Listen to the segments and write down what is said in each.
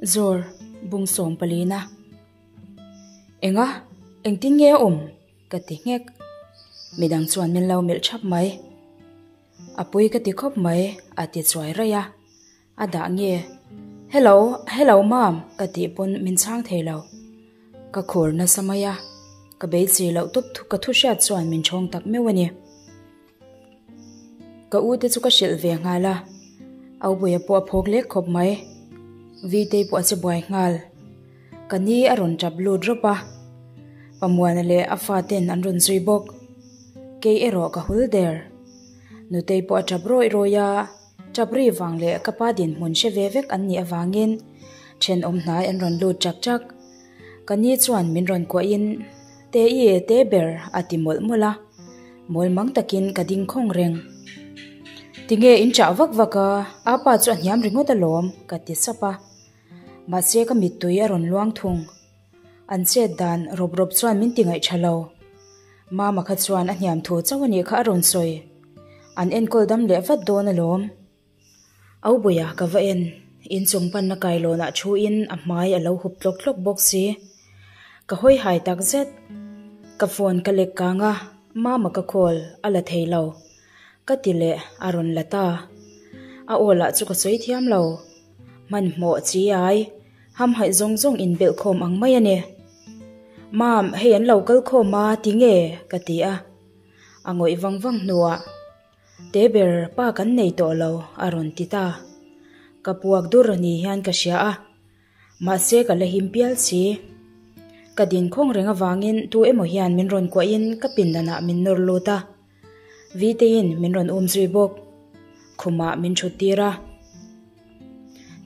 Zawr, bung sawm palina. Enga? Engtin nge a awm? Ka ti nghek. Midang chuan min lo melh thap mai. A pui ka ti khawp mai, a ti chuai raih a. A dah nge? Hello, hello mam, ka tih pawn min chhang thei lo. Ka khur nasa mai a, ka beisei loh tawp ka thu hriat chuan min chhawng tak meuh a ni. Ka u te chu ka hrilh ve nghal a, Aubuia pawh a phawk lek khawp mai. Vitei pawh a che buai nghal. Ka ni a rawn tap lut rawp a, Pamuana leh a fa ten an rawn zui bawk. Kei erawh ka hul der. Nutei pawh a tap rawih rawih a, tap ri vang leh ka pa dinhmun hre ve vek an nih avangin thenawm hnai an rawn lut chak chak. Ka ni chuan min rawn kuahin, Te i te ber a ti mawlh mawlh a, mawl mang takin ka ding khawng reng. Tinge in chah vak vak a, apa chu a hniam ringawt alawm ka ti sap a. Mahse ka mittui a rawn luang thung. An chet dan rawp rawp chuan min ti ngaih tha lo. Mama kha chuan a hniam thu chauh a nih kha a rawn sawi. An enkawl dam leh vat dawn alawm. Aubuia ka va en, inchung panna kailawnah thu in a hmai a lo hup tlawk tlawk bawk si. Ka hawi hai tak zet. Ka phone ka lek kang a, Mama ka call a la thei lo. Ka ti leh a rawn la ta. A aw lah chu ka sawi thiam lo. Hmanhmawh chi ai, hamhaih zawng zawng inbelh khawm ang mai a ni. Mam, hei an lo kal khawm a, tinge? ka ti a. A ngawih vang vang hnuah. Te ber pa kan nei tawh lo, a rawn ti ta. Ka puak dur ni hian ka hria a, mahse ka la him pial si. Ka din khawng reng avangin tu emaw hian min rawn kuahin ka pindanah min nawr lut a. Vitein min rawn um zui bawk. Khumah min thut tir a.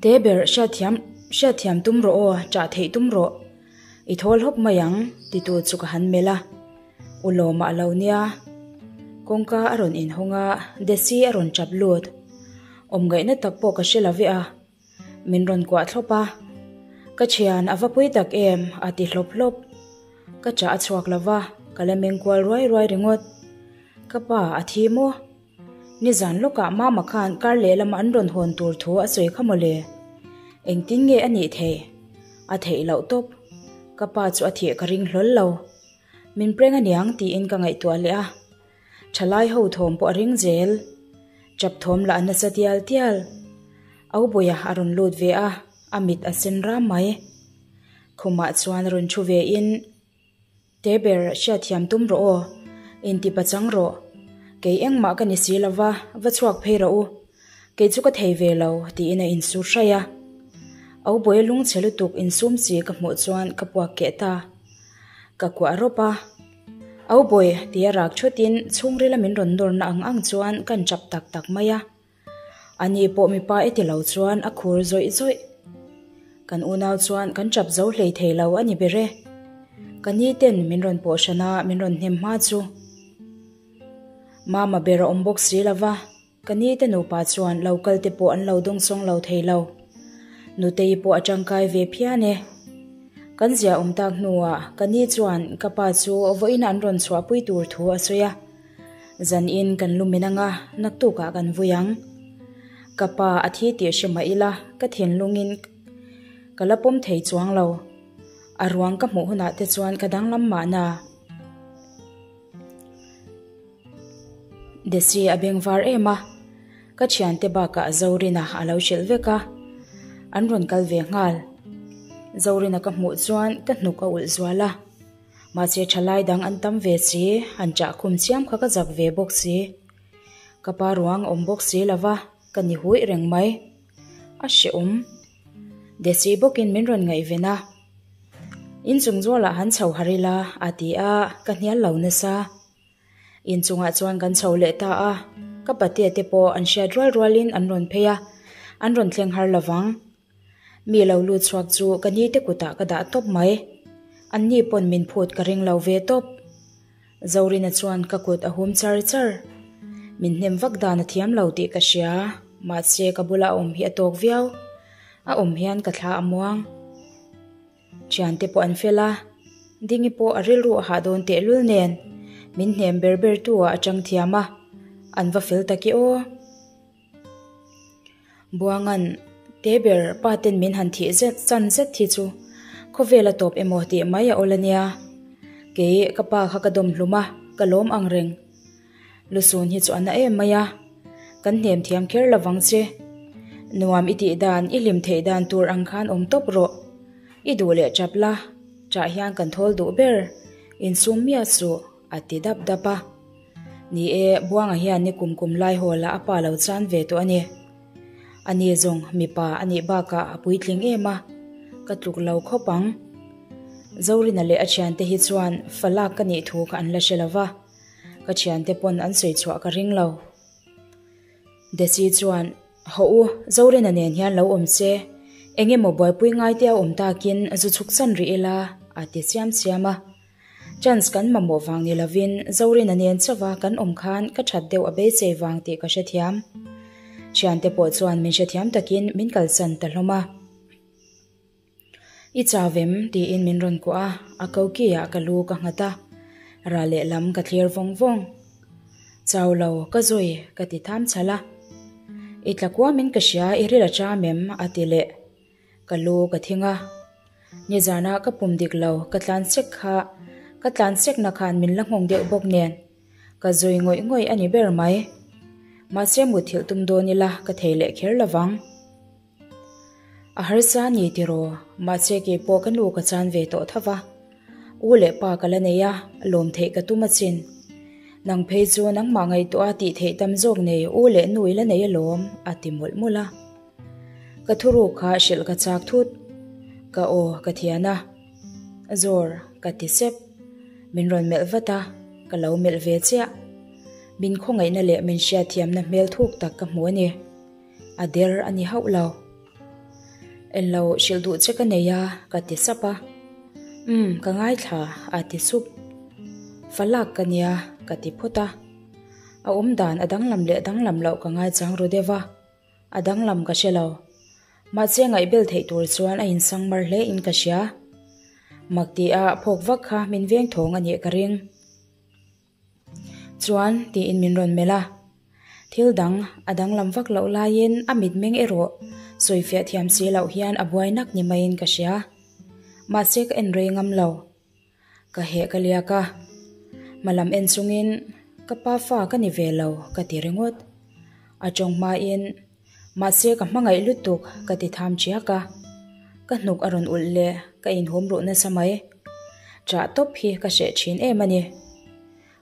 Te ber hriatthiam hriatthiam tum rawh aw, chah theih tum rawh. I thawl hawk mai ang, titu chu ka han melh a. U lawmah lo nia. Kawngka a rawn inhawng a, Desi a rawn chap lut. Awm ngaihna tak pawh ka hre lo ve a. Min rawn kuah thlawp a. Ka thian a va pui tak em a ti hlawp hlawp. Ka chah a chhuak lo va, ka la meng kual ruai ruai ringawt. Ka pa a thi maw? Nizan lawkah Mama khan kar lehlamah an rawn hawn tur thu a sawi kha mawle. Engtin nge a nih theih? A theih loh tawp. Ka pa chu a thih ka ring hlawl lo. Min preng aniang tiin ka ngaihtuah leh a, thalai ho thawm pawh a ring zel. Chap thawm lah a nasa tial tial. Aubuia a rawn lut ve a, a mit a sen ram mai. Khumah chuan a rawn thu ve in, Te ber hriatthiam tum rawh aw, inti pachang rawh. Kei engmah ka ni si lova, va chhuak phei rawh u. Kei chu ka thei ve lo, tiin a insur hraih a. Aubuia lungchhe lutuk insum chi ka hmuh chuan ka puak keh ta. Ka kuah rawp a, Au bawi tia rak thutin chhungrila min rawn nawrna ang ang chuan kan chap tak tak mai a. Ani pawh mipa e ti lo chuan a khur zawih zawih. Kan unau chuan kan chap zo hlei thei lo a ni ber e. Ka ni ten min rawn pawh hran a, min rawn hnem hma chu. Mama ber a awm bawk si lo va. Ka ni te nupa chuan lo kal te pawh an lo dawngsawng lo thei lo. Nutei pawh a tangkai ve phian e. Kan zia awm tak hnuah ka ni chuan ka pa chu vawiin an rawn chhuahpui tur thu a sawi a. Zanin kan lumin anga naktukah kan vui ang. Ka pa a thi tih hre mah ila ka thinlungin ka la pawm thei chuang lo. A ruang ka hmuh hunah te chuan ka danglam mahna. Desi a beng var em a, ka thiante bakah Zorina a lo hrilh vek a, an rawn kal ve nghal. Zorina ka hmuh chuan ka hnuk a ulh zual a, mahse thalai dang an tam ve si, han chah khum chiam kha ka zak ve bawk si. Ka pa ruang a awm bawk si lo va, ka ni huih reng mai. A hrehawm. Desi bawkin min rawn ngaihven a. Inchung zualah han chho har ila a ti a, ka hnial lo nasa. Inchungah chuan kan chho leh ta a, ka patea te pawh an hriat rual rualin an rawn phei a, an rawn thleng har lovang. Mi lo lut chhuak chu ka ni te kutah ka dah tawp mai. An ni pawn min phut ka ring lo ve tawp. Zorina chuan ka kut a hum char char. Min hnem vak dan a thiam lo tih ka hria, mahse ka bula a awm hi a tawk viau. A awm hian ka thla a muang. Thiante pawh an fel a, Dingi pawh a rilru a hah dawn tehlul nen min hnem ber ber tu ah a chang thiam a, an va fel tak i aw. Buangan Te ber pa ten min han thih zet chan zet hi chu khawvel a tawp emaw tih mai a awl a nia. Kei ka pa kha ka dawm hlum a, ka lawm ang reng. Lusun hi chu a na em mai a, kan hnem thiam kher lovang che. Nuam i tih dan, i hlim theih dan tur ang khan awm tawp rawh. I duh leh tap la, ṭah hian kan thawl duh ber, insum miah suh, a ti dap dap a. Ni e, Buanga hian ni kum kum lai hawlah a pa lo chan ve tawh a ni. A ni zawng mipa a nih bakah a puitling em a, ka tluk lo khawp ang. Zorina leh a thiante hi chuan fa lak ka nih thu kha an la hre lo va, ka thiante pawn an sawi chhuah ka ring lo. Desi chuan, Hawh u, Zorina nen hian lo awm se, eng emaw buaipui ngai te a awm takin zu chhuk chan rih ila, a ti chiam chiam a. Chance kan mamawh vang ni lovin Zorina nen chauha kan awm khan ka that deuh a beisei vang tih ka hrethiam. Thiante pawh chuan min hrethiam takin min kalsan ta hlawm a. I chau em? tiin min rawn kuah a, a koki ah ka lu ka nghat a, ral lehlam ka thlir vawng vawng. Chau lo, ka zui, ka ti tham chhal a. I tla kuamin ka hria, i ril a ṭam em? a ti leh. Ka lu ka thing a, nizana ka pum dik lo, ka tlan sek kha, ka tlan sekna khan min la nghawng deuh bawk nen, ka zui ngawih ngawih a ni ber mai. Mahse muthilh tum dawn ila ka thei leh kher lovang. A harsa a ni tiraw, mahse kei pawh ka nu ka chan ve tawh tho va, u leh pa ka la nei a, lawm theih ka tum achin. Nang phei chu nangmah ngaihtuah a tih theih tam zawk nei u leh nu i la nei alawm, a ti mawlh mawlh a. Ka thuruk kha hrilh ka chak thut. Ka aw ka thian a. Zawr, ka ti sep. Min rawn melh vat a, ka lo melh ve chiah. Min khawngaihna leh min hriatthiamna hmel thuk tak ka hmu a ni. A der a ni hauh lo. Englo hrilh duh che ka nei a, ka ti sap a. Umm, ka ngaithla, a ti sup. Falak ka nia, ka ti phawt a. A awmdan a danglam leh danglam loh ka ngaichang ru deuh a. A danglam ka hre lo. Mahse ngaihbel theih tur chuan a insang mar hle in ka hria. Mak ti a phawk vak kha min veng thawng a nih ka ring. Chuan tiin min rawn melh a. Thil dang a danglam vak loh laiin a mitmeng erawh sawifiah thiam si loh hian a buai nak ni maiin ka hria. Mahse ka en rei ngam lo. Ka heh ka liak a, hmalam en chungin ka pa fa ka ni ve lo ka ti ringawt. A tawng hmain mahse ka hmangaih lutuk ka ti tham chiak a, ka hnuk a rawn ulh leh ka inhawm ruh nasa mai. Chah tawp hi ka hreh thin em a ni.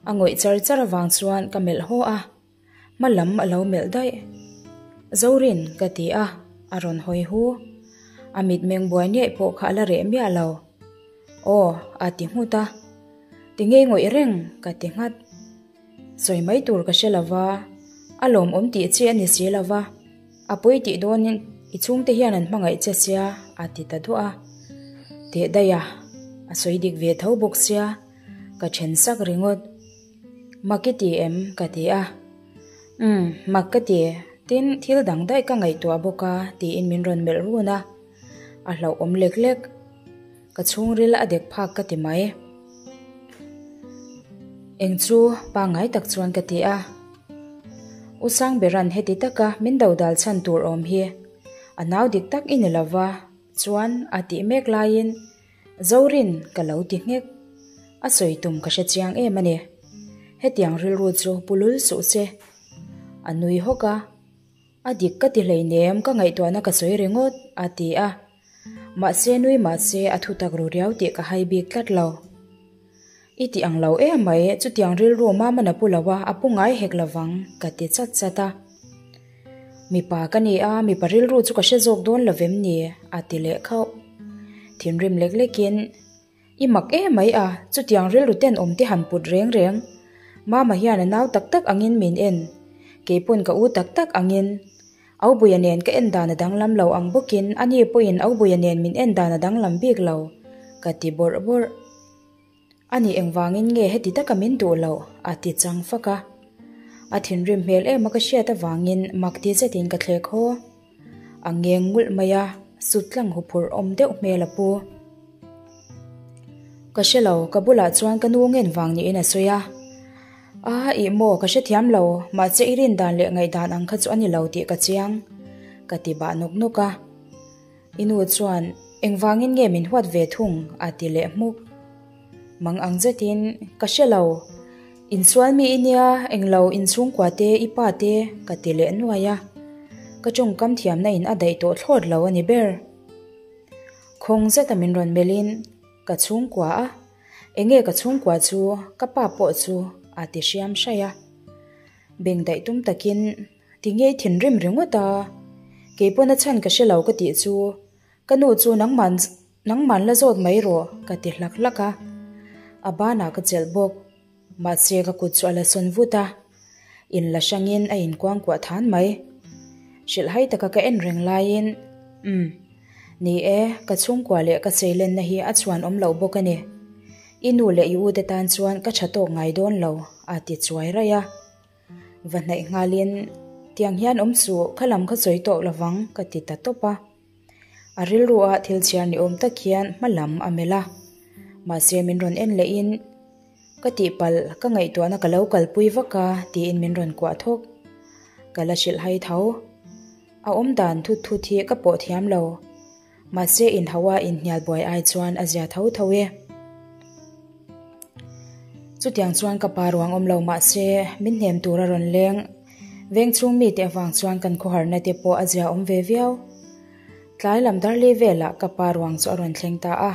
A ngawih char char avang chuan ka melh haw a. Hma lam a lo melh daih. Zorin ka ti a, a rawn hawi hu. A mitmeng buai ngeih pawh kha a la reh miah lo. Aw, a ti nghut a. Ti ngei ngawih reng ka ti nghat. Sawi mai tur ka hre lo va, a lawmawm tih chi a ni si lo va, a pawi tih dawnin i chhungte hian an hmangaih che sia, a ti ta duah a. Teh daih a, a sawi dik ve tho bawk sia, ka then sak ringawt. Mak i ti em? ka ti a. Umm, mak ka ti. Tin, thil dang daih ka ngaihtuah bawk a, tiin min rawn melh run a. A hlauhawm lek lek. Ka chhungril a dek phak ka ti mai. Eng chu pangngai tak chuan ka ti a. U Sangberan heti taka min dodal chhan tur awm hi a nau dik tak i ni lova, chuan a tih mek laiin Zorin ka lo ti nghek. A sawi tum ka hre chiang em a ni. Hetiang rilru chu pu lul suh se. A nui hawk a, A dik ka ti hleinem ka ngaihtuahna ka sawi ringawt, a ti a. Mahse nui mahse a thutak ru riau tih ka hai bik tlat lo. I ti ang lo em mai, chutiang rilru Mamana pu lo a, a pu ngai hek lovang, ka ti chat chat a. Mipa ka ni a, mipa rilru chu ka hre zawk dawn lovem ni? a ti leh khauh. Thinrim lek lekin, I mak em mai a, chutiang rilru ten awm te han put reng reng. Mama hian a nau tak tak angin min en, keipawn ka u tak tak angin. Aubuia nen ka en dan a danglam lo ang bawkin ani pawhin Aubuia nen min en dan a danglam bik lo, ka ti bawrh bawrh. Ani engvangin nge heti taka min duh loh? a ti chang fak a. A thinrim hmel em a ka hriat avangin mak ti zetin ka thlek haw. A ngeng ngulh mai a, sut tlang huphurh awm deuh hmel a pu. Ka hre lo, ka bulah chuan ka nu ngen vang niin a sawi a. A, ih maw, ka hrethiam lo, mahse i rin dan leh ngaihdan ang kha chu a ni lo tih ka chiang, ka ti bah nawk nawk a. I nu chuan engvangin nge min huat ve thung a ti leh hmuk. Mang ang zetin ka hre lo. Insual mi i nia, englo inchhungkua te i pa te ka ti leh nuai a. Ka tawngkam thiamna in a daih tawh thlawt lo a ni ber. Khawng zeta min rawn melhin ka chhungkua a, enge ka chhungkua chu ka pa pawh chu a ti hriam hraih a. Beng daih tum takin ti ngei thinrim ringawt a, keipawn a chhan ka hre lo ka tih chu ka nu chu nangman nangman la zawt mai rawh ka ti hlak hlak a, a banah ka chelh bawk. Mahse ka kut chu a la sawn vut a, in la hrangin a inkuangkuah than mai. Hrilhhai taka ka en reng laiin, Umm, ni e, ka chhungkua leh ka seilenna hi a chhuan awm loh bawk a ni. I nu leh i ute tan chuan ka tha tawk ngai dawn lo, a ti chuai raih a. Va hnaih nghalin, Tiang hian awm suh, kha lam kha sawi tawh lovang, ka ti ta tawp a. A rilru a thil chhiar ni awm tak hian hma lam a melh a, mahse min rawn en lehin ka tihpalh ka ngaihtuahna ka lo kalpui vak a tiin min rawn kuah thawk. Ka la hrilh hai tho. A awm dan thut thut hi ka pawh thiam lo. Mahse inhauh a inhnial buai ai chuan a zia tho tho e. Chutiang chuan ka pa ruang awm lo mahse min hnem tur a rawn leng. Veng chhung mite avang chuan kan khawharna te pawh a zia awm ve viau. Tlai lam darli velah ka pa ruang chu a rawn thleng ta a.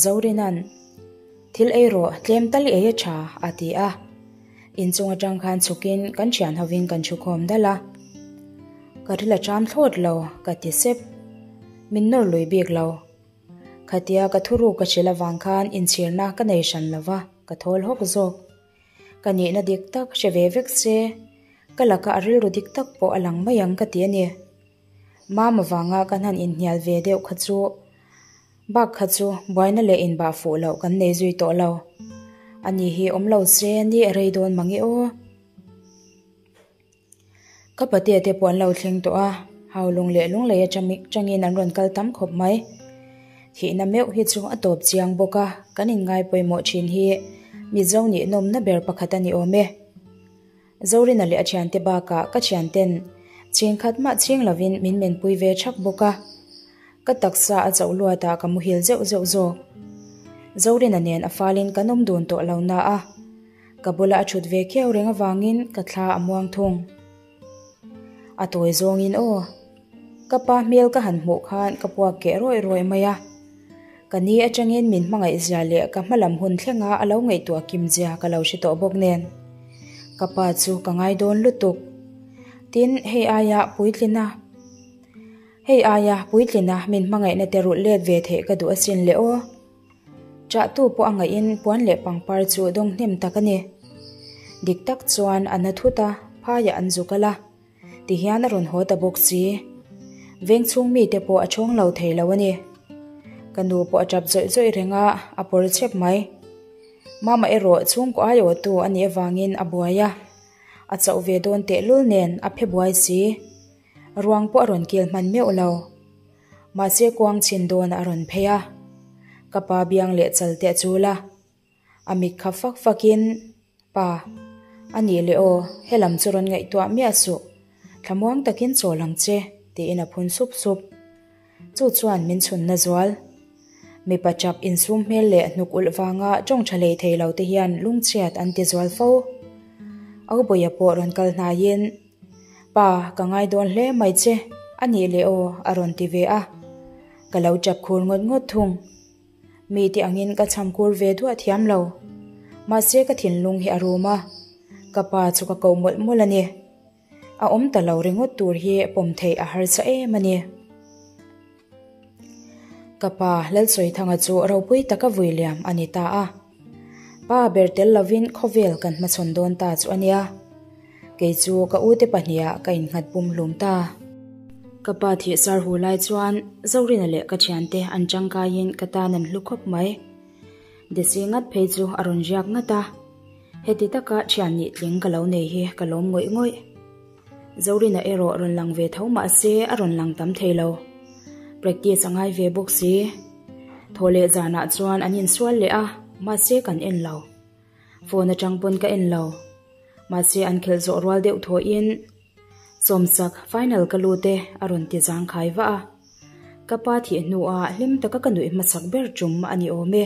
Zorina'n, Thil ei rawh, tlem tal i ei a tha, a ti a. Inchung atang khan chhukin kan thian hovin kan thukhawm dal a. Ka ril a ṭam thlawt lo, ka ti sep. Min nawr lui bik lo. Khatia ka thuruk ka hrilh avang khan inchhirna ka nei hran lo va, ka thawl hawk zawk. Ka nihna dik tak hre ve vek se, ka laka a rilru dik tak pawh a lang mai ang ka ti a ni. Mama vanga kan han inhnial ve deuh kha chu bak kha chu buaina leh inbah fuh loh kan nei zui tawh lo. Ani hi awm lo se ni a rei dawn mang e aw. Ka patea te pawh an lo thleng tawh a, Haulung leh Lunglei atangin an rawn kal tam khawp mai. Thihna meuh hi chu a tawp chiang bawk a, kan inngai pawimawh thin hi Mizo nih nawmna ber pakhat a ni awm e. Zorina leh a thiante bakah ka thianten chhingkhat mah chhing lovin min menpui ve thak bawk a, ka taksa a chauh luatah ka muhil zeuh zeuh zawk. Zorina nen a falin kan awm dun tawh lo na a. Ka bula a thut ve khiau reng avangin ka thla a muang thung. A tawi zawngin aw. Ka pa hmel ka han hmuh khan ka puak keh rawih rawih mai a. Ka ni atangin min hmangaih zia leh ka hmalam hun thlenga a lo ngaihtuah kim zia ka lo hre tawh bawk nen. Ka pa chu ka ngai dawn lutuk. Tin, hei aia puitlina hei aia puitlina min hmangaihna te rulh let ve theih ka duh asin le aw. Chahtu pawh a ngaihin puan leh pangpar chu dawng hnem tak a ni. Dik tak chuan a na thut a, phaiah an zu kal a. Tihian a rawn haw ta bawk si. Veng chhung mite pawh a chhawng lo thei lo a ni. Ka nu pawh a tap zawih zawih reng a, a pawr chep mai. Mama erawh chhungkaw aiawhtu a nih avangin a buai a. A chauh ve dawn tehlul nen a phe buai si. Ruang pawh a rawn kil hman meuh lo. Mahse kuang chhin dawnah a rawn phei a, ka pa biang leh chal te a chul a, a mit kha fak fakin, Pa, a nih leh aw, helam chu rawn ngaihtuah miah suh, thlamuang takin chawl ang che, tiin a phun sup sup. Chu chuan min chhunna zual. Mipa chap insum hmel leh hnuk ulh vanga tawng tha hlei thei lo te hian lungchhiat an ti zual fo. Aubawia pawh rawn kal hnaiin, Pa, ka ngai dawn hle mai che, a nih leh aw, a rawn ti ve a. Ka lo chap khur ngawt ngawt thung. Mite angin ka cham kur ve duah thiam lo. Mahse ka thinlung hi a rum a, ka pa chu ka ko mawlh mawlh a ni. A awm ta lo ringawt tur hi pawm theih a harsa em a ni. Ka pa Lalsawithanga chu ropui taka vui liam a ni ta a. Pa ber tel lovin khawvel kan hmachhawn dawn ta chu a nia. Kei chu ka ute pahniha ka innghat pum hlum ta. Ka pa thih sar hu lai chuan Zorina leh ka thiante an tangkaiin ka tan an hlu khawp mai. Desi ngat phei chu a rawn riak ngat a. Heti taka thian nih tling ka lo nei hi ka lawm ngawih ngawih. Zorina erawh rawn lang ve tho mah se a rawn lang tam thei lo. Practice a ngai ve bawk si. Thaw leh zanah chuan an insual leh a, mahse kan en lo. Phone atang pawn ka en lo. Mahse an khelh zawh rual deuh thawhin, Sawmsak, final ka lut e, a rawn ti zangkhai vah a. Ka pa thih hnua hlim taka ka nuih hmasak ber tum a ni awm e.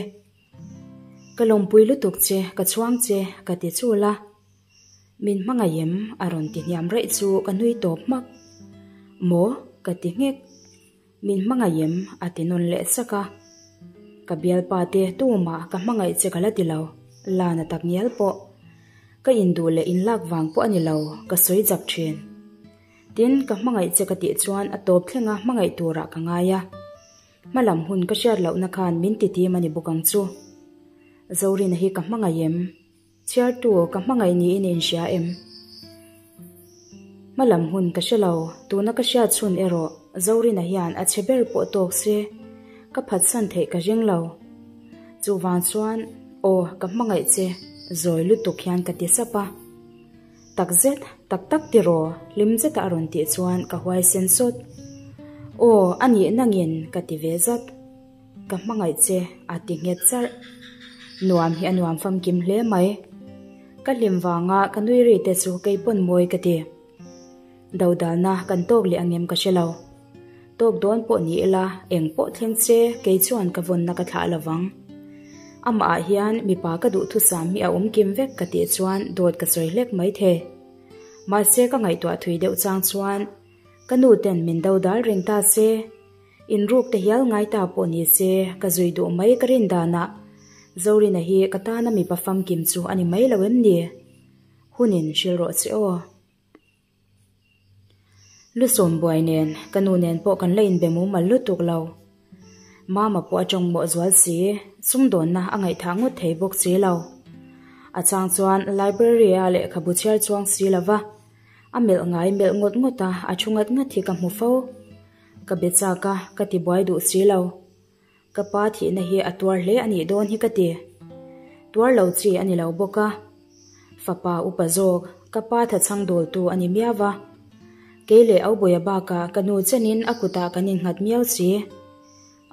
Ka lawmpui lutuk che, ka chhuang che, ka ti chul a. Min hmangaih em? a rawn ti hniam raih chu ka nui tawp hmak. Maw? ka ti nghek. Min hmangaih em? a ti nawn leh sak a. Ka bialpa te tumah ka hmangaih che ka la ti lo, Lana tak ngial pawh. Ka induh leh inlak vang pawh a ni lo, ka sawi chak thin. Tin, ka hmangaih che ka tih chuan a tawp thlenga hmangaih turah ka ngai a. Hmalam hun ka hriat lohna khan min ti tim a ni bawk ang chu. Zorina hi ka hmangaih em? Chhiartu ka hmangaih niin i inhria em? Hmalam hun ka hre lo, tuna ka hriat chhun erawh Zorina hian a chhe ber pawh tawk se, ka phatsan theih ka ring lo. Chuvang chuan, aw ka hmangaih che, zawi lutuk hian ka ti sap a. Tak zet, tak tak tiraw, hlim zeta a rawn tih chuan ka huaisen sawt. Aw, a nih nangin ka ti ve zat. Ka hmangaih che, a ti nghet charh. Nuam hi a nuam famkim hle mai. Ka hlim vanga ka nui ri te chu kei pawn mawi ka ti. Dodalna kan tawk leh angem ka hre lo. Tawk dawn pawh ni ila eng pawh thleng che kei chuan ka vawnna ka thlah lovang. Amah ah hian mipa ka duhthusam hi a awm kim vek ka tih chuan dawt ka sawi hlek mai thei. Mahse ka ngaihtuah thui deuh chang chuan ka nu ten min dodal reng ta se, inruk te hial ngai ta pawh ni se ka zui duh mai ka rin danah Zorina hi ka tana mipa famkim chu a ni mai lo em ni? Hunin hrilh rawh che aw. Lusawm buai nen, ka nu nen pawh kan la inbe mumal lutuk lo. Mama pawh a tawng mawh zual si, sumdawnna a ngaihthah ngawt thei bawk si lo. A chang chuan library-a lehkhabu chhiar chuang si lo va, a melh ngai melh ngawt ngawt a, a thu ngat ngat hi ka hmu fo. Ka be chak a, ka ti buai duh si lo. Ka pa thihna hi a tuar hle a nih dawn hi ka ti. Tuar lo chi a ni lo bawk a. Fapa upa zawk, ka pa thachhang dawltu a ni miau va. Kei leh Aubuia bakah ka nu chenin a kutah kan innghat miau si.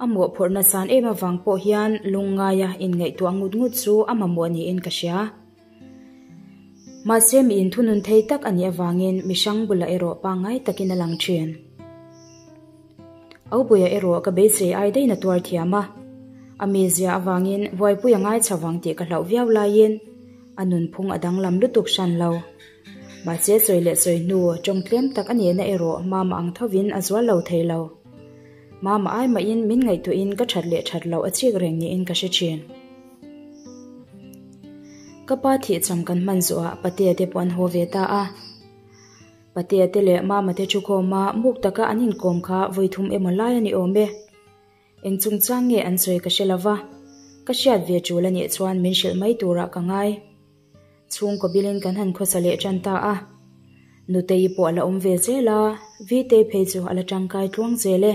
A mawhphurhna san em avang pawh hian lungngaia inngaihtuah ngut ngut chu a mamawh niin ka hria. Mahse mi inthunun thei tak a nih avangin mihrang bulah erawh pangngai takin a lang thin. Aupuia erawh ka beisei ai daih na tuar thiam a, a mizia avangin buaipui a ngai chho vang tih ka hlauh viau laiin a nunphung a danglam lutuk hran lo. Mahse sawi leh sawi hnu tawng tlem tak a nihna erawh mama ang thovin a zual lo thei lo. Mama ai mahin min ngaihtuahin ka that leh that loh a chik reng niin ka hre thin. Ka pa thihcham kan hman zawhah Patea te pawh an haw ve ta a. Patea te leh Mama te thukhawma muk taka an inkawm kha vawi thum emaw lai a ni awm e. Eng chungchang nge an sawi ka hre lo va, ka hriat ve tul a nih chuan min hrilh mai turah ka ngai. Chhungkaw bilin kan han khawsa leh tan ta a. Nutei pawh a la awm ve zel a, Vitei phei chu a la tangkai tluang zel e.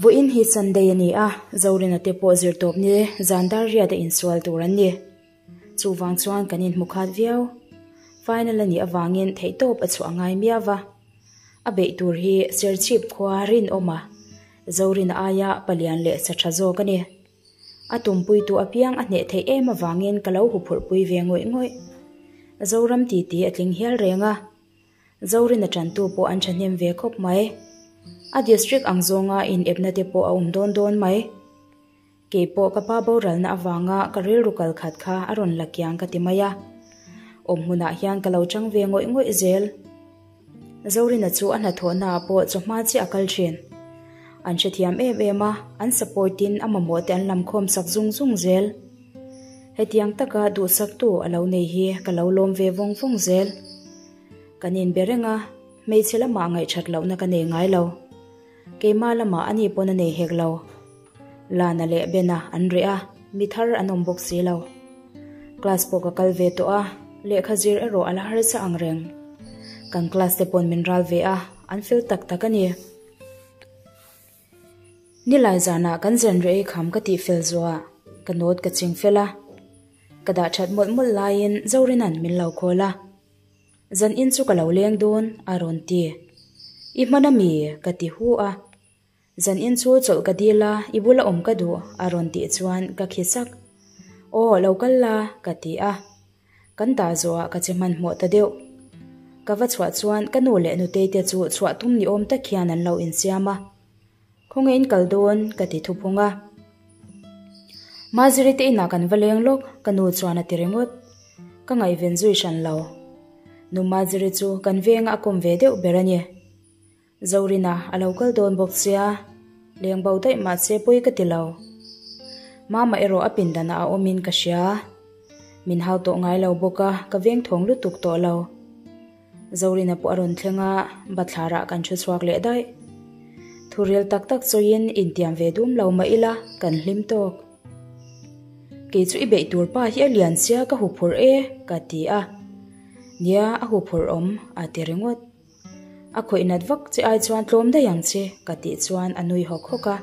Vawiin hi Sunday a ni a, Zorina te pawh zirtawp ni zan dar riat a insual tur an ni. Chuvang chuan kan inhmu khat viau. Final a nih avangin theihtawp a chhuah ngai miau va. A beih tur hi Serchhip khua rinawma Zorina aia palian leh sa tha zawk a ni. A tumpuitu apiang a hneh theih em avangin ka lo huphurhpui ve ngawih ngawih. Zoram titi a tling hial reng a. Zorina tantu pawh an thahnem ve khawp mai. A district ang zawnga inepna te pawh a awm dawn dawn mai. Kei pawh ka pa boralna avanga ka rilru kal khat kha a rawn la kiang ka ti mai a. Awm hmunah hian ka lo chang ve ngawih ngawih zel. Zorina chu a hnathawhnaah pawh chawhma chiah a kal thin. An hrethiam em em a, an support in a mamawh te an lam khawm sak zung zung zel. Hetiang taka duhsaktu a lo nei hi ka lo lawm ve vawng vawng zel. Kan inbe reng a, hmeichhe lamah ngaihthat lohna ka nei ngai lo. Keimah lamah ani pawn a nei hek lo. Lana leh Bena an reh a, mi thar an awm bawk si lo. Class pawh ka kal ve tawh a, lehkha zir erawh a la harsa ang reng. Kan class te pawn min ral ve a, an fel tak tak a ni. Nilai zanah kan zan reh ei kham ka tih fel zuah, ka note ka ching fel a. Ka dah that mawlh mawlh laiin Zorina'n min lo call a. Zan in chu ka lo leng dawn, a rawn ti. I hman a mi? ka ti hu a. Zan in chu chawlh ka dil a, i bula awm ka duh, a rawn tih chuan ka khi sak. Aw, lo kal la, ka ti a. Kan dah zawhah ka che hmanhmawh ta deuh. Ka va chhuah chuan ka nu leh nutei te chu chhuah tum ni awm tak hian an lo insiam a. Khawnge in kal dawn? ka ti thuphung a. Maziri te inah kan va leng lawk, ka nu chuan a ti ringawt. Ka ngaihven zui hran lo. Nu Maziri chu kan venga a kawm ve deuh ber a ni. Zorina a lo kal dawn bawk sia, leng bo daih mahse pawi ka ti lo. Mama erawh a pindanah a awmin ka hria. Min hau tawh ngai lo bawk a, ka veng thawng lutuk tawh lo. Zorina pawh a rawn thleng a, bathlarah kan thu chhuak leh daih. Thuril tak tak chawiin intiam ve dum lo mah ila kan hlim tawk. Kei chu i beih tur pa hi a lian sia ka huphurh e, ka ti a. Nia, a huphurh awm, a ti ringawt. A khawih nat vak che ai chuan tlawm daih ang che, ka tih chuan a nui hawk hawk a.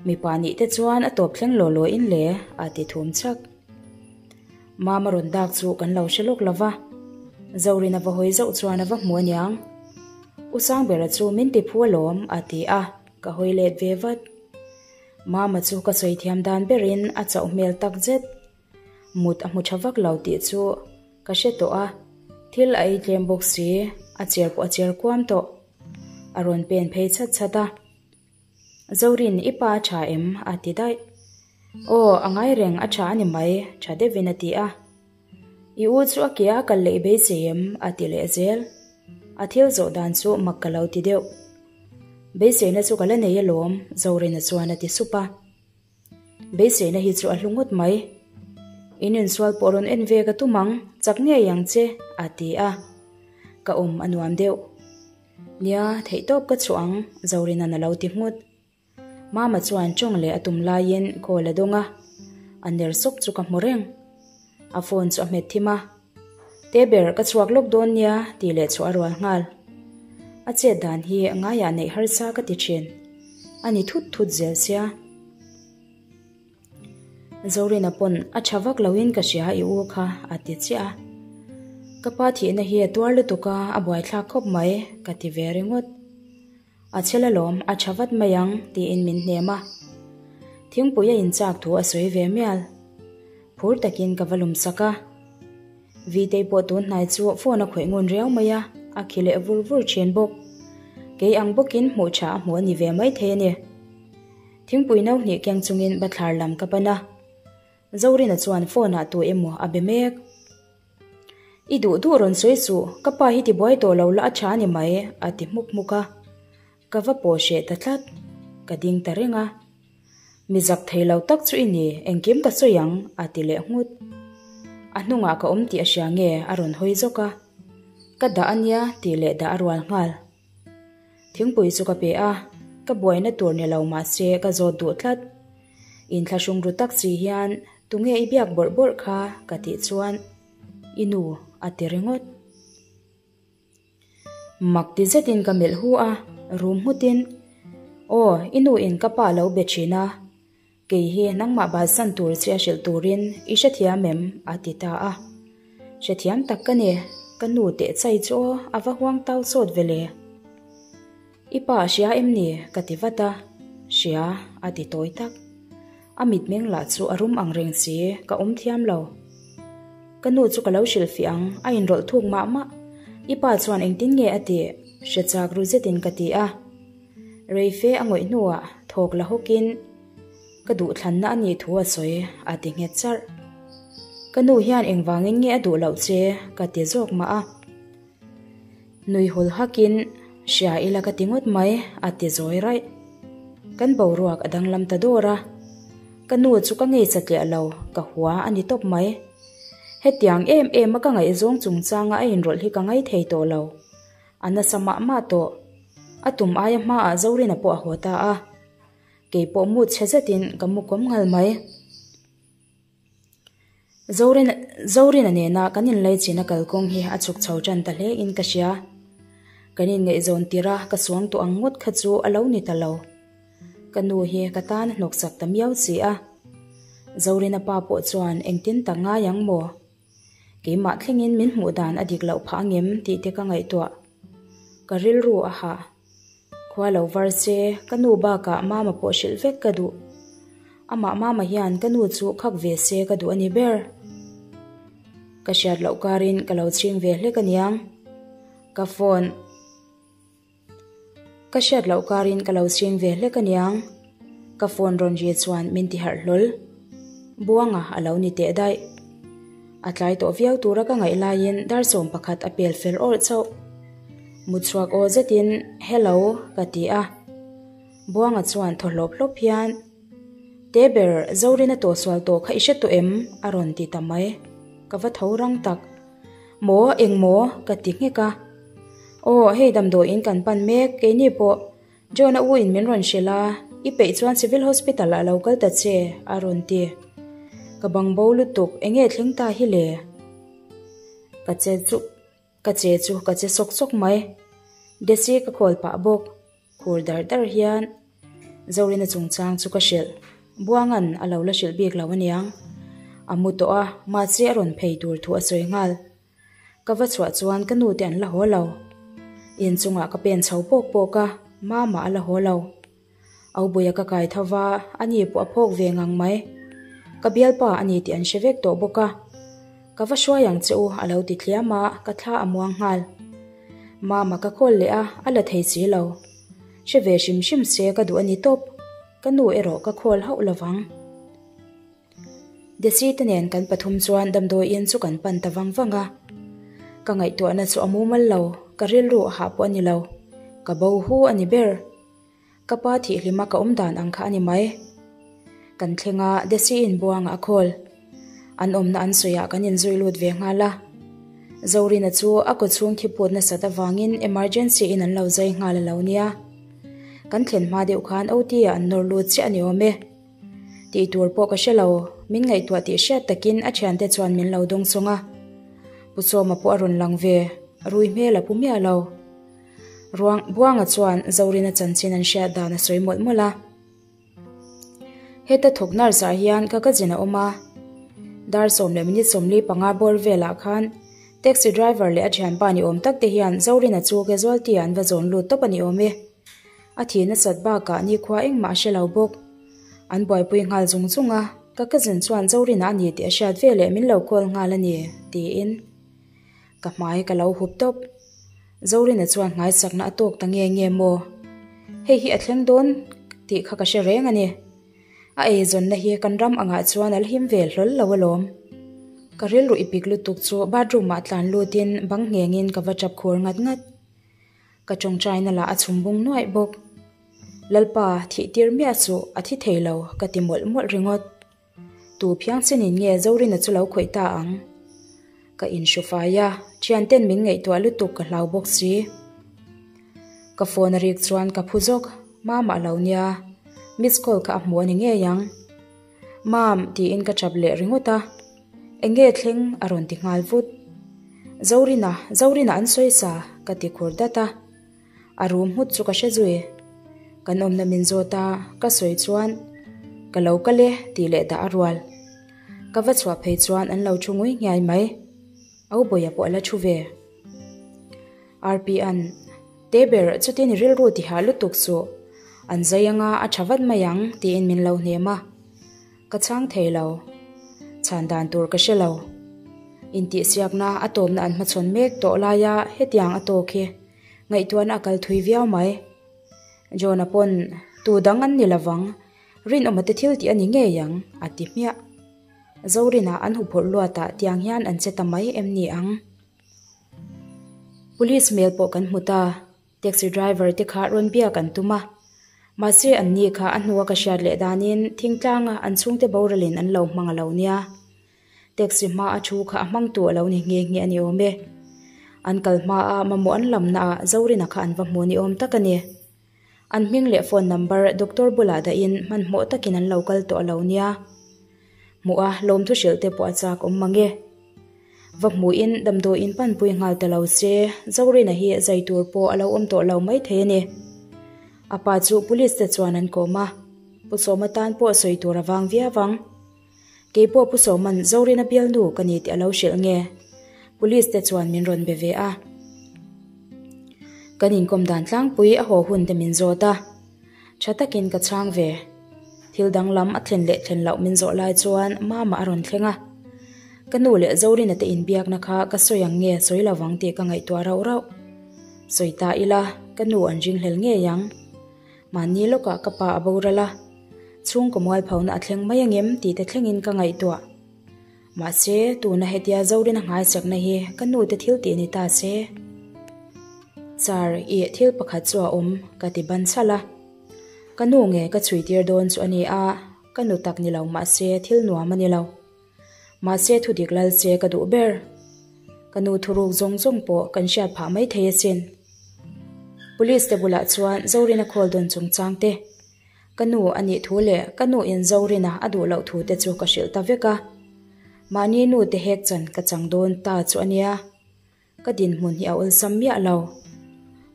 Mipa nih te chuan a tawp thleng law law in le, a ti thum chak. Mama rawn dak chu kan lo hre lawk lo va, Zorin a va hawi zauh chuan a va hmu aniang. U Sangbera chu min ti phu alawm, a ti a, ka hawi let ve vat. Mama chu ka sawi thiam dan berin a chauh hmel tak zet. Mut a hmu tha vak lo tih chu ka hre tawh a, thil a ei tlem bawk si, a cher pawh a cher kuam tawh. A rawn pen phei chhat chhat a. Zorin, i pa a tha em? a ti daih. Aw, a ngai reng, a tha a ni mai, tha deuhin a ti a. I u chu a ke a kal leh i beisei em? a ti leh zel. A thil zawh dan chu mak ka lo ti deuh. Beiseina chu ka la nei alawm, Zorina chuan a ti sup a. Beiseina hi chu a hlu ngawt mai. In insual pawh rawn en ve ka tum ang, chak ngei ang che, a ti a. Ka awm a nuam deuh. Nia, theihtawp ka chhuah ang, Zorina'n a lo ti nghut. Mama chuan tawng leh a tum laiin call a dawng a, a ner sawk chu ka hmu reng. A phone chu a hmet thim a, Teber, ka chhuak lawk dawn nia, tih leh chhuah a rual nghal. A chet dan hi ngaiah neih harsa ka ti thin. A ni thut thut zel sia. Zorina pawn a tha vak loin ka hria i u kha a ti chiah a. Ka pa thihna hi a tuar lutuk a, a buaithlak khawp mai, ka ti ve ringawt. A chhel alawm, a tha vat mai ang, tiin min hnem a. Thingpui a inchak thu a sawi ve mial. Phur takin ka va lum sak a. Vitei pawh tun hnai chu phone a khawih ngun riau mai a, a khi leh vur vur thin bawk. Kei ang bawkin hmuh tha a hmuh a ni ve mai thei a ni. Thingpui no hnih keng chungin bathlar lam ka pan a. Zorina chuan phone ah tu emaw a be mek. I duh duh rawn sawi suh, ka pa hi tibuai tawh lo la a tha a ni mai, a ti hmuk hmuk a. Ka va pawh hreh ta tlat, ka ding ta reng a. Mi zak thei lo tak chu i ni, engkim ka sawi ang, a ti leh nghut. A hnungah ka awm tih a hria nge a rawn hawi zawk a. Ka dah a nia tih leh dah a rual nghal. Thingpui chu ka pe a, ka buaina tur ni lo mahse ka zawt duh tlat. Inthlahrung ru tak si hian tunge i biak bawrh bawrh kha ka tih chuan i nu a ti ringawt. Mak ti zetin ka melh hu a, rum nghutin Aw, i nu in ka pa lo be thin a, kei hi nangmah balsan tur che a hrilh turin i hrethiam em? a ti ta a. Hrethiam tak ka ni, ka nu teh chai chu aw a va huang tau sawt ve le. I pa a hria em ni? ka ti vat a, Hria, a ti tawi tak. A mitmeng lah chu a rum ang reng si, ka awm thiam lo. Ka nu chu ka lo hrilhfih ang, a inrawlh thuk mah mah. I pa chuan engtin nge a tih? Hre chak ru zetin ka ti a. Rei fe a ngawih hnuah thawk la hawkin ka duhthlanna a nih thu a sawi, a ti nghet charh. Ka nu hian engvangin nge a duh loh che? ka ti zawk mah a. Nui hul hakin, Hria ila ka ti ngawt mai, a ti zawi raih. Kan boruak a danglam ta dawr a. Ka nu chu ka ngei satliah lo, ka hua a ni tawp mai. Hetiang em em a ka ngaihzawng chungchanga a inrawlh hi ka ngai thei tawh lo. A nasa mah mah tawh. A tum aia hmaah Zorina pawh a haw ta a. Kei pawh mut chhe zetin ka mu kawm nghal mai. Zorina nena kan inlaichin a kalkawng hi a chhuk chho tan ta hle in ka hria. Kan inngaihzawn tirh a ka suang tawh ang ngawt kha chu a lo ni ta lo. Ka nu hi ka tan a hnawksak ta miau si a. Zorina pa pawh chuan engtin tak ngai ang maw? Keimah thlengin min hmuh dan a dik loh phah angem tih te ka ngaihtuah. Ka rilru a hah. Khua lo var se, ka nu bakah mama pawh hrilh vek ka duh. Amah mama hian ka nu chu khak ve se ka duh a ni ber. Ka hriat loh karin ka lo chhing ve hlek aniang. Ka phone. Ka hriat loh karin ka lo chhing ve hlek aniang. Ka phone rawn ri chuan min ti harh hlawl. Buanga a lo ni teh daih. A tlai tawh viau tura ka ngaih laiin dar 11 a pel fel awrh chauh. Mutchhuak aw zetin Hello ka ti a. Buanga chuan thaw hlawp hlawp hian Te ber Zorina tawhsual tawh kha i hre tawh em? a rawn ti ta mai. Ka va tho rang tak. Maw eng maw? ka ti nghek a. Aw hei damdawiin kan pan mek keini pawh John-a u in min rawn hrilh a, i peih chuan Civil Hospital ah lo kal ta che, a rawn ti. Ka bang bo lutuk, enge thleng ta hi le? Ka che chu ka che chu ka che sawk sawk mai. Desi ka call pah bawk, khur dar dar hian Zorina chungchang chu ka hrilh. Buanga'n a lo la hrilh bik lo aniang. A mu tawh a, mahse a rawn phei tur thu a sawi nghal. Ka va chhuah chuan ka nu te an la haw lo. In chungah ka pen chho pawk pawk a, mama a la haw lo. Aubuia ka kai tho va, ani pawh a phawk ve ngang mai. Ka bialpa a ni tih an hre vek tawh bawk a. Ka va hruai ang che u a lo ti thliam a, ka thla a muang nghal. Mama ka call leh a, a la thei si lo. Hre ve hrim hrim se ka duh a ni tawp. Ka nu erawh ka call hauh lovang. Desi te nen kan pathum chuan damdawiin chu kan pan ta vang vang a. Ka ngaihtuahna chu a mumal lo, ka rilru a hah pawh a ni lo. Ka bo hu a ni ber. Ka pa thihhlima ka awm dan ang kha a ni mai. Kan thleng a, Desi in buangah a call. An awmna an sawiah kan inzui lut ve nghal a. Zorina chu a kawchhung thi put nasat avangin emergency in an lo zai nghal a lo nia. Kan thlen hma deuh khan OT ah an nawr lut chiah a ni awm e. Tih tur pawh ka hre lo, min ngaihtuah tih hriat takin a thiante chuan min lo dawng sawng a. Pu Sawma pawh a rawn lang ve, rui hmel a pu miah lo. Ruang Buanga chuan Zorina chanchin an hriat dan a sawi mawlh mawlh a. Heta thawk nurse ah hian ka cousin a awm a, dar 10 leh minute 45 bawr velah khan taxi driver leh a thianpa ni awm tak te hian Zorina chu casualty ah an va zawn lut tawp a ni awm e. A thih nasat bakah nikhua engmah a hre lo bawk. An buaipui nghal zung zung a, ka cousin chuan Zorina a ni tih a hriat veleh min lo call nghal a ni, tiin ka hmai ka lo hup tawp. Zorina chuan hmaisakna a tawk ta nge nge maw? Hei hi a thleng dawn tih kha ka hre reng a ni. A eizawnna hi kan ram angah chuan a la him ve hlawl lo alawm. Ka rilru i pik lutuk chu bathroom ah tlan lutin bang nghengin ka va tap khur ngat ngat. Ka tawngtaina lah a chhum bung nuaih bawk. Lalpa, thih tir miah suh, a thi thei lo, ka ti mawlh mawlh ringawt. Tu phiangchinin nge Zorina chu lo khawih ta ang? Ka inhru fai a, thianten min ngaihtuah lutuk ka hlau bawk si. Ka phone a rik chuan ka phu zawk, Mama a lo nia, miss call kha a hmu a ni ngei ang. Mam, tiin ka tap leh ringawt a. Eng nge thleng? a rawn ti nghal vut. Zorina, Zorina an sawi sa, ka ti khur dat a. A rum nghut chu ka hre zui. Kan awmna min zawt a, ka sawi chuan, Ka lo kal e, tih leh dah a rual. Ka va chhuah phei chuan an lo thu ngui nghiai mai. Aubawiha pawh a la thu ve. Rp-a'n, Te ber, chutin i rilru tihah lutuk suh. An zai anga a tha vat mai ang, tiin min lo hnem a. Ka chhang thei lo. Chhan dan tur ka hre lo. Intihsiakna a tawpna an hmachhawn mek tawh laia hetiang a tawk hi ngaihtuahna a kal thui viau mai. John-a pawn tu dang an ni lovang, rinawma te thil tih a ni ngei ang, a ti hmiah. Zorina an huphurh luatah tiang hian an che ta mai em ni ang? Police hmel pawh kan hmu ta. Taxi driver te kha rawn biak an tum a, mahse an ni kha a hnua ka hriat leh danin thingtlanga an chhungte boralin an lo hmang a lo nia. Taxi hma a thu kha a hmangtu a lo ni nghe nghe a ni awm e. An kal hma a mamawh an lamna ah Zorina kha an va hmu ni awm tak a ni. An hming leh phone number doctor bulah dahin hmanhmawh takin an lo kal tawh a lo nia. Hmuh a lawmthu hrilh te pawh a chak awm mang e. Va hmuhin damdawiin panpui nghal ta lo se, Zorina hi zai tur pawh a lo awm tawh lo mai thei a ni. A pa chu police te chuan an kawm a, Pu Sawma tan pawh sawi tur a vang viau ang. Kei pawh Pu Sawma'n Zorina bialnu ka ni tih a lo hrilh nge? Police te chuan min rawn be ve a. Kan inkawm dan tlangpui a haw hun te min zawt a. Tha takin ka chhang ve. Thil danglam a thlen leh thlen loh min zawh lai chuan Mama a rawn thleng a. Ka nu leh Zorina te inbiakna kha ka sawi ang nge sawi lovang tih ka ngaihtuah rauh rauh. Sawi ta ila, ka nu an ringhlel ngei ang. Mahni lawkah ka pa a boral a, chhungkaw mualphona a thleng mai angem tih te thlengin ka ngaihtuah. Mahse, tuna hetia Zorina nghaisakna hi ka nu te thil tih ni ta se. Sir, ih thil pakhat chu a awm, ka ti ban chhalh a. Ka nu nge ka chhui tir dawn chu a ni a, ka nu tak ni lo mahse thil nuam a ni lo. Mahse thu dik lal che ka duh ber. Ka nu thuruk zawng zawng pawh kan hriat phah mai thei asin. Police te bulah chuan Zorina call dawn chungchang te, ka nu a nih thu leh ka nu in Zorina a duh loh thu te chu ka hrilh ta vek a. Mahni nu te hek chan ka chang dawn ta chu a nia. Ka dinhmun hi a awlsam miah lo.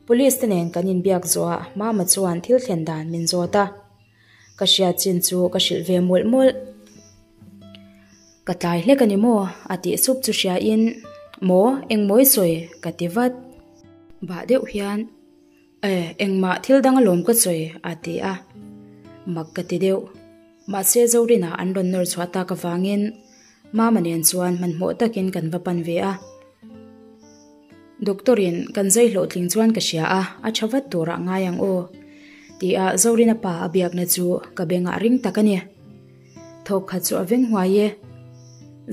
Police te nen kan inbiak zawhah Mama chuan thil thlen dan min zawt a. Ka hriat chin chu ka hrilh ve mawlh mawlh. Ka tlai hlek a ni maw? a tih sup chu hriain, Maw, engmaw i sawi? ka ti vat. Bah deuh hian, E, engmah thil dang alawm ka sawi, a ti a. Mak ka ti deuh. Mahse Zorina an rawn nawr chhuah tak avangin Mama nen chuan hmanhmawh takin kan va pan ve a. Doctor in kan zai hlawhtling chuan ka hria a, a tha vat turah ngai ang aw, tia Zorina pa a biakna chu ka bengah ring tak a ni. Thawk khat chu a veng huai e.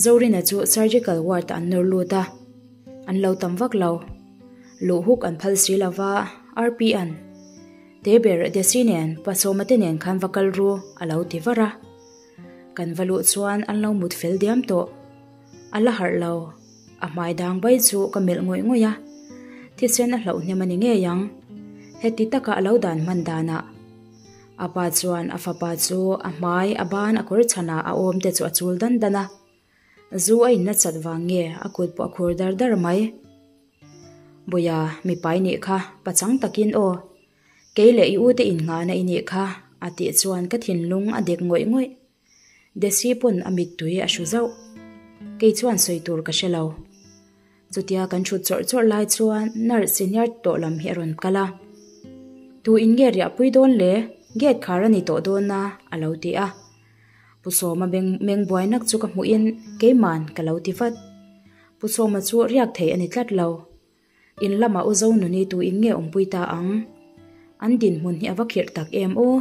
Zorina chu surgical ward ah an nawr lut a, an lo tam vak lo. Luh huk an phal si lova, RP an. Te ber Desi nen Pasawma te nen khan va kal ru a lo ti var a. Kan va luh chuan an lo mut fel diam tawh. A la harh lo. A hmai dang bai chu ka melh ngawih ngawih a. Thisen a hlauh hnem a ni ngei ang. Heti taka a lo dan hman danah. A pa chuan a fapa chu a hmai, a ban, a kawr chhanah a awm te chu a chul dan dan a. Zu a inna chat vang nge a kut pawh a khur dar dar mai. Buia, mipa i nih kha, pachang takin aw. Kei leh i ute innghahna i nih kha, a tih chuan ka thinlung a dek ngawih ngawih. Desi pawn a mittui a hru zauh. Kei chuan sawi tur ka hre lo. Chutia kan thut chawrh chawrh lai chuan nurse senior tawh lam hi a rawn kal a. Tu in nge riahpui dawn le? Gate khar a ni tawh dawn a, a lo ti a. Pu Sawma beng meng buai nak chu ka hmuhin keiman ka lo ti vat. Pu Sawma chu riak thei a ni tlat lo. In lamah U Zonuni tu in nge awmpui ta ang? An dinhmun hi a va khirh tak em aw?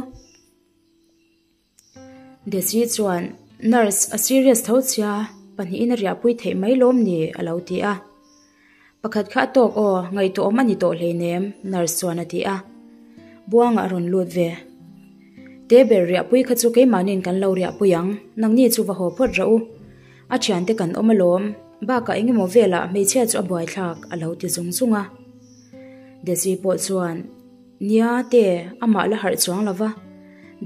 Desi chuan, Nurse, a serious tho chhia, pahnihin a riahpui theih mai lawm ni? a lo ti a. Pakhat kha a tawk aw, ngaihtuahawm a ni tawh hleinem, nurse chuan a ti a. Buangah a rawn lut ve. Te ber riahpui kha chu keimahniin kan lo riahpui ang, nangni chu va haw phawt rah u. A thiante kan awm alawm, bakah eng emaw velah hmeichhia chu a buaithlak, a lo ti zung zung a. Desi pawh chuan, Nia te, amah la harh chuang lo va,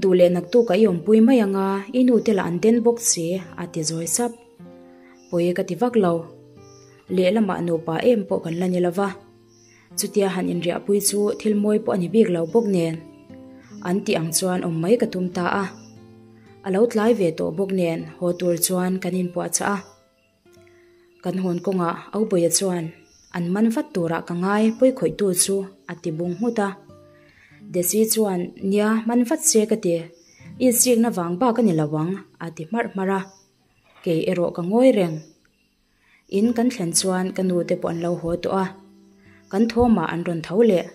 duh leh naktukah i awmpui mai anga, i nu te lah an den bawk si, a ti zawi sap. Pawi ka ti vak lo. Lehlamah nupa em pawh kan la ni lo va, chutia han inriahpui chu thil mawi pawh a ni bik lo bawk nen. An tih ang chuan awm mai ka tum ta a. A lo tlai ve tawh bawk nen haw tur chuan kan inpuahchah a. Kan hawn kawngah Aubawiah chuan an man vat turah ka ngai pawikhawihtu chu a ti bung nghut a. Desi chuan nia man vat se ka ti, insikna vang bak a ni lo ang a ti hmarh hmarh a. Kei erawh ka ngawi reng. In kan thlen chuan ka nu te pawh an lo haw tawh a, kan thawmah an rawn tho leh.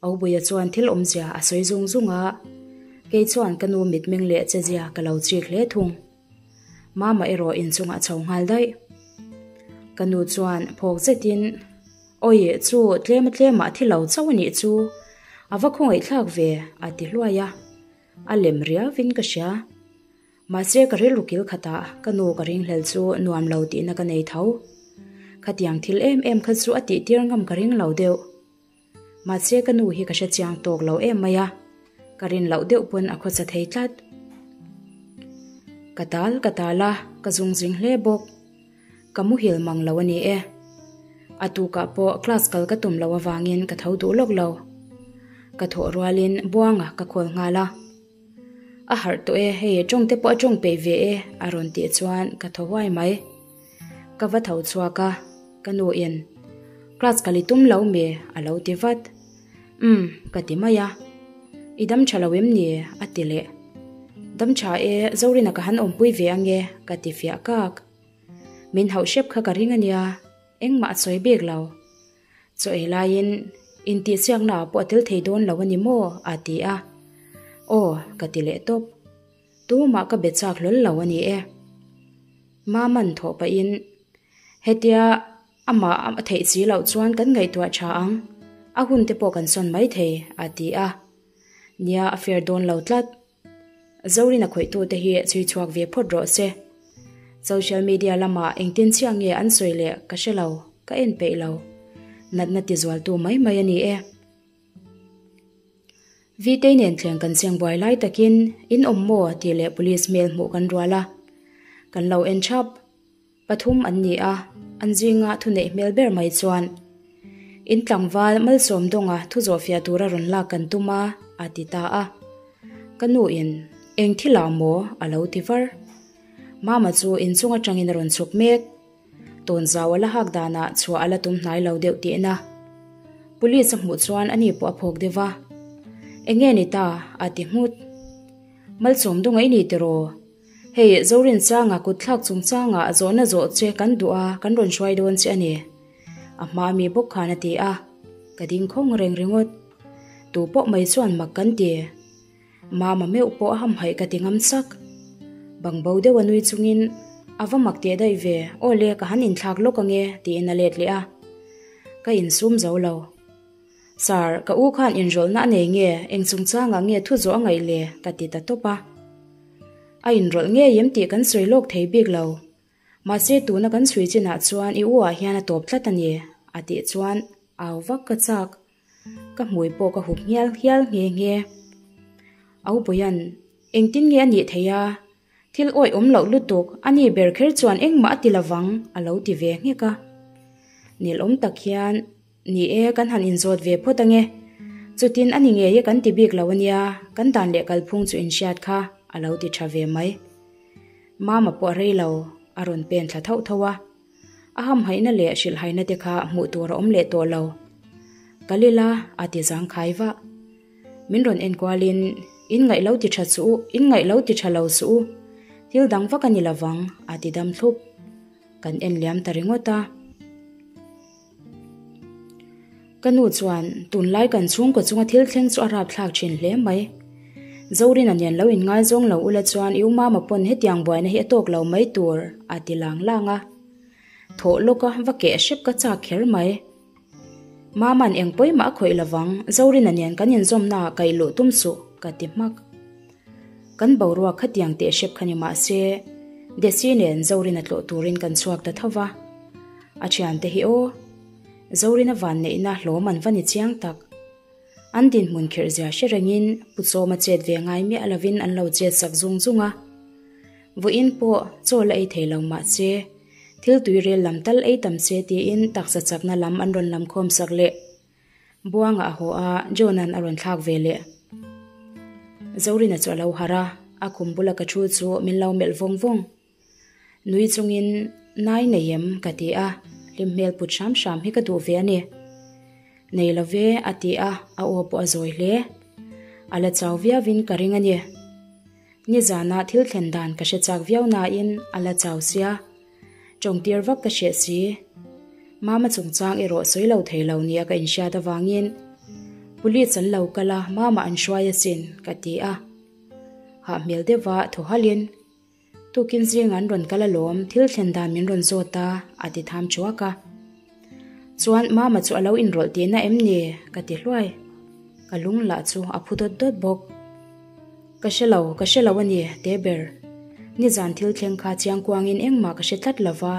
Aubuia chuan thil awmzia a sawi zung zung a, kei chuan ka nu mitmeng leh chezia ka lo chik hle thung. Mama erawh inchungah a chho nghal daih. Ka nu chuan phawk zetin, Awi, chu tlema tlemah a thi lo chauh a nih chu, a va khawngaihthlak ve, a ti hluai a. A lem riauvin ka hria. Mahse ka rilru kil khatah ka nu ka ringhlel chu nuam lo tihna ka nei tho. Khatiang thil em em kha chu a tihtir ngam ka ring lo deuh. Mahse ka nu hi ka hre chiang tawk lo em mai a, ka rin loh deuh pawn a khawcha thei tlat. Ka tal ka tal a, ka zung zing hle bawk. Ka muhil mang lo a ni e. A tukah pawh class kal ka tum loh avangin ka tho duh lawk lo. Ka thawh rualin Buanga ka call nghal a. A harh tawh e, hei tawng te pawh a tawng peih ve e a rawn tih chuan ka thaw huai mai. Ka va tho chhuak a, ka nu in class kal i tum lo mi a lo ti vat. Umm ka ti mai a, i dam tha lo em ni a ti leh. Dam tha e, Zorina ka han awmpui ve ange ka ti fiah kak. Min hauh hrep kha ka ring a nia, engmah a sawi bik lo. Chaw ei laiin. Intihsiaknaah pawh a tel thei dawn lo a ni maw? a ti a. Aw, ka ti leh tawp. Tumah ka be chak hlawl lo a ni e. Maman thawh pahin, Hetia amah a theih si loh chuan kan ngaihtuah tha ang, a hun te pawh kan sawn mai thei, a ti a. Nia, a fair dawn lo tlat. Zorina khawihtute hi chhui chhuak ve phawt rawh se. Social media lamah engtin chiah nge an sawi leh ka hre lo, ka en peih lo. Natna tizualtu mai mai a ni e. Vitei nen thleng kan cheng buai lai takin in awm maw tih leh police hmel hmuh kan rual a. Kan lo en thap. Pathum an ni a, an zinga thuneih hmel ber mai chuan In tlangval malsawm dawnga thu zawhfiah tura rawn lak kan tum a, a ti ta a. Ka nu in, Eng thil ah maw? a lo ti var. Mama chu inchung atangin a rawn chhuk mek. Tawnzau a la hak danah chhuah a la tum hnai lo deuh tihna. Police a hmuh chuan ani pawh a phawk deuh va. Enge ni ta? a ti nghut. Malsawm dawnga i ni tiraw? Hei, Zorinchanga kut thlak chungchanga zawhna zawh che kan duh a, kan rawn hruai dawn che a ni. A hma mi bawk khan a ti a, ka ding khawng reng ringawt. Tu pawh mai chuan mak kan ti. Mama meuh pawh a hamhaih ka ti ngam sak. Bangbo deuh a nui chungin, A va mak teh daih ve, aw le ka han inthlak lawk ange, tiin a let leh a. Ka insum zo lo. Sir, ka u khan inrawlhna a nei nge, eng chungchangah nge thu zawh a ngaih le? ka ti ta tawp a. A inrawlh ngei em tih kan sawi lawk thei bik lo. Mahse tuna kan chhui chinah chuan i u ah hian a tawp tlat a ni, a tih chuan au vak ka chak. Ka hmui pawh ka hup nghial nghial nghe nghe. Aubawian, engtin nge a nih theih a? Thil awih awm loh lutuk, a ni ber kher chuan engmah a ti lovang, a lo ti ve nghek a. Nilawm tak hian, Ni e, kan han inzawt ve phawt ange. Chutin a ni ngei e kan ti bik lo ania, kan dan leh kalphung chu inhriat kha, a lo ti tha ve mai. Mama pawh a rei lo, a rawn pen thla thauh thauh a. A hamhaihna leh hrilhhaina te kha hmuh tur a awm leh tawh lo. Kal ila, a ti zangkhai vah. Min rawn enkualin, In ngaih lo ti tha suh u, in ngaih lo ti tha lo suh u. Thil dang vak a ni lovang, a ti dam thlup. Kan en liam ta ringawt a. Ka nu chuan, Tunlai kan chhungkaw chunga thil thleng chu a rapthlak thin hle mai. Zorina nen lo inngaizawng lo ula chuan i umama pawn hetiang buaina hi a tawk lo mai tur, a ti lang lang a. Thawh lawka va keh hrep ka chak kher mai. Mama'n eng pawimah a khawih lovang, Zorina nen kan inzawmnaah kaih luh tum suh, ka ti hmak. Kan boruak khatiang teh hrep kha ni mah se, Desi nen Zorina tlawh turin kan chhuak ta tho va. A thiante hi aw, Zorina vanneihna hlawm an va ni chiang tak. An dinhmun khirh zia hre rengin Pu Chawma chet ve ngai miah lovin an lo chet sak zung zung a. Vawiin pawh chaw la ei thei lo mah se, thil tui rel lam tal ei tam se tiin taksa chakna lam an rawn lam khawm sak leh. Buanga a haw a, John-a'n a rawn thlak ve leh. Zorina chu a lo harh a, a khum bula ka thu chu min lo melh vawng vawng. Nui chungin, Nai nei em? ka ti a, hlim hmel put hram hram hi ka duh ve a ni. Nei lo ve, a ti a, a aw pawh a zawi hle. A la chau viauin ka ring a ni. Nizana thil thlen dan ka hre chak viau nain a la chau sia. Tawngtir vak ka hreh si. Mama chungchang erawh sawi lo thei lo nia ka inhriat avangin Police an lo kal a, Mama an hruai asin, ka ti a. Hah hmel deuha thaw halhin, Tukin zing an rawn kal alawm, thil thlen dan min rawn zawt a, a ti tham thuak a. Chuan Mama chu a lo inrawlh tihna em ni? ka ti hluai. Ka lung lah chu a phu dawt dawt bawk. Ka hre lo, ka hre lo a ni, te ber. Nizan thil thleng kha chiangkuangin engmah ka hre tlat lo va,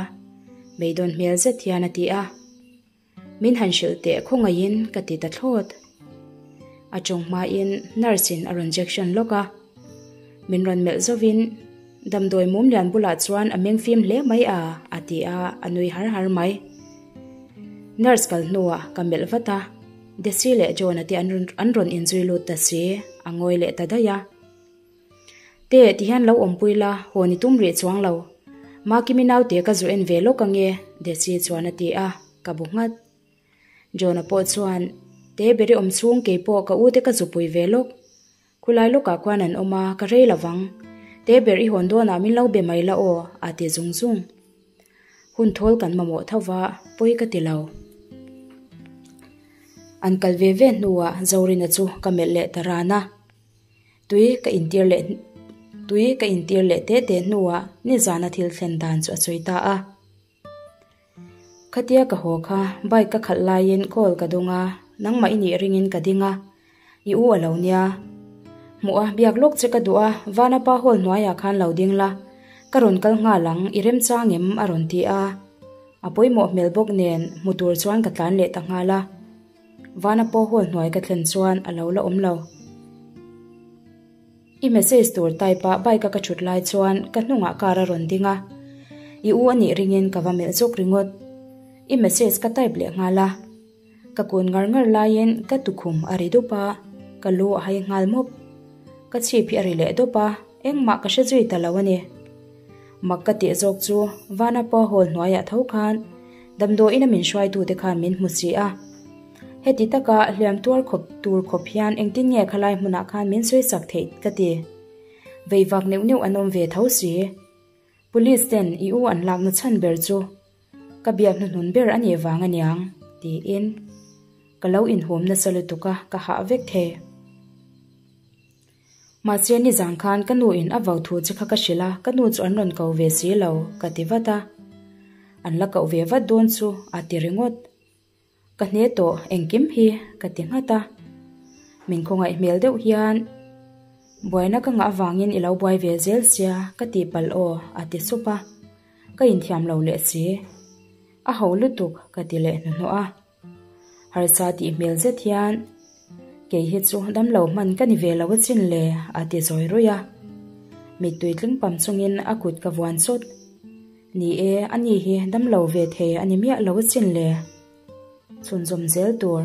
beidawn hmel zet hian a ti a. Min han hrilh teh khawngaihin ka ti ta thlawt. A tawng hmain nurse in a rawn jection lawk a. Min rawn melh zovin, Damdawi mum lian bulah chuan a meng fim hle mai a, a ti a, a nui har har mai. Nurse kal hnuah ka melh vat a, Desi leh John-a te an rawn inzui lut ta si, a ngawi leh ta daih a. Te, tihian lo awmpui la, haw ni tum rih chuang lo. Makimi naute ka zu en ve lawk ange, Desi chuan a ti a, ka bu nghat. John-a pawh chuan, Te beri awm chhung keipawh ka ute ka zu pui ve lawk. Khulai lawkah khuan an awm a, ka rei lo vang. Te ber i hawn dawnah min lo be mai la aw, a ti zung zung. Hun thawl kan mamawh tho va, pawi ka ti lo. An kal ve ve hnuah Zorina chu ka melh leh ta ran a. Tui ka intir leh tui ka intir leh te te hnuah nizana thil thlen dan chu a sawi ta a. Khatia ka haw kha bike ka khalh laiin call ka dawng a, nangmah i nih ringin ka ding a, i u a lo nia. Hmuh a, biak lawk che ka duh a, Vanapa hall hnuaiah khan lo ding la, ka rawn kal nghal ang, i remchang em? a rawn ti a. A pawimawh hmel bawk nen hmu tur chuan ka tlan leh ta nghal a. Vanapa hall hnuai ka thlen chuan a lo la awm lo. I message tur type a bike a ka thut lai chuan ka hnungah car a rawn ding a, i u anih ringin ka va melh zawk ringawt. I message ka type leh nghal a, ka kun ngar ngar laiin ka tukhum a ri dup a, ka lu a hai nghal mawp. Ka chhip hi a ri leh dawp a, engmah ka hre zui ta lo a ni. Mak ka tih zawk chu Vanapa hall hnuaiah tho khan damdawiin a min hruaitute khan min hmu si a. Heti taka hliam tuar khawp tur khawp hian engtin nge khalai hmunah khan min sawisak theih ka ti. Veivak neuh neuh an awm ve tho si. Police ten i u an lakna chhan ber chu ka biak hnuhnun ber a nih vang aniang tiin ka lo inhum nasa lutuk a ka hah vek thei. Mahse nizan khan ka nu in a vau thu che kha ka hrilh a, ka nu chu an rawn ko ve si lo ka ti vat a. An la koh ve vat dawn chu a ti ringawt. Ka hne tawh engkim hi ka ti nghat a. Min khawngaih hmel deuh hian buaina ka ngah avangin i lo buai ve zel sia ka tih palh aw a ti sup a. Ka inthiam lo leh si. A ho lutuk ka ti leh hnuhnawh a. Harsa tih hmel zet hian kei hi chu damlo hman ka ni ve lo achin le a ti zawi ruih a. Mittui tling pam chungin a kut ka vuan chawt. Ni e, ani hi damlo ve thei a ni miah lo achin le. Chhunzawm zel tur.